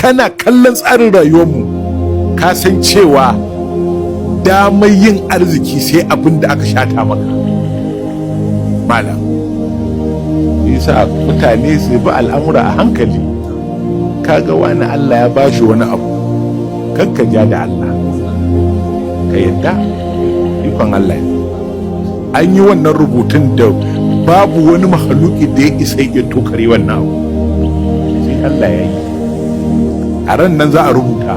Kana kallon tsarin rayuwarmu, ka san cewa damar yin arziki sai abin da aka shata maka. Malam yasa mutane su bi al'amura a hankali. Kaga wani Allah ya bashi wani abu, kakka ja da Allah, ka yadda ikon Allah ne. An yi wannan rubutun da babu wani mahaluki da ya isa ya tokare wannan abu, sai Allah ya yi. A ran nan za a rubuta,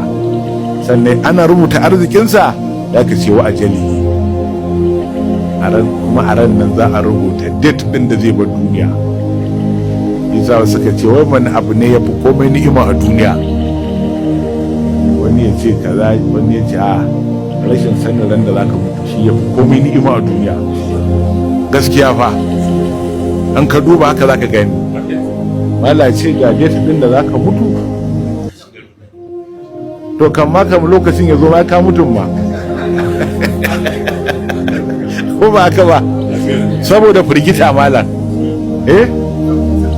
sannan ana rubuta arzikinsa da aka ce wa ajali a ran, kuma a ran nan za a rubuta date din da zai bar duniya. Isa suka ce, wai wani abu ne ya fi komai ni'ima a duniya? Wani ya ce kaza, wani ya ce a rashin sanin ran da za ka mutu shi ya fi komai ni'ima a duniya. Gaskiya fa, an ka duba haka za ka gani. Mala ce ga date din da za ka mutu, to kan ma kam lokacin ya zo ma ka mutum ma, ko ba haka ba? Saboda firgita, malam. Eh,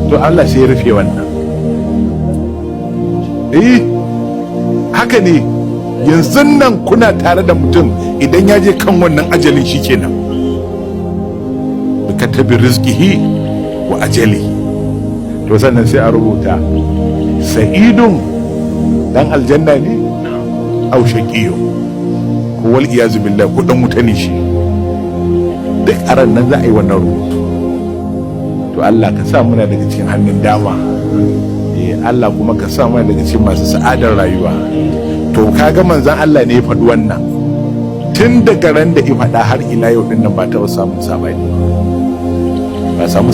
to Allah sai ya rufe wannan. Eh, haka ne. Yanzu nan kuna tare da mutum, idan ya je kan wannan ajalin, shikenan, ka tabi rizqihi wa ajali. To sannan sai a rubuta sa'idun, dan aljanna ne, au shaqiyo, ko wal iyazu billah, ko dan wuta ne shi. Duk a ran nan za a yi wannan rubutu. To Allah ka sa muna daga cikin hannun dama. Eh, Allah kuma ka sa muna daga cikin masu sa'adar rayuwa. To kaga manzon Allah ne ya faɗi wannan. Tun daga ran da ya faɗa har ila yau din nan ba taɓa samun sabani ba, samu.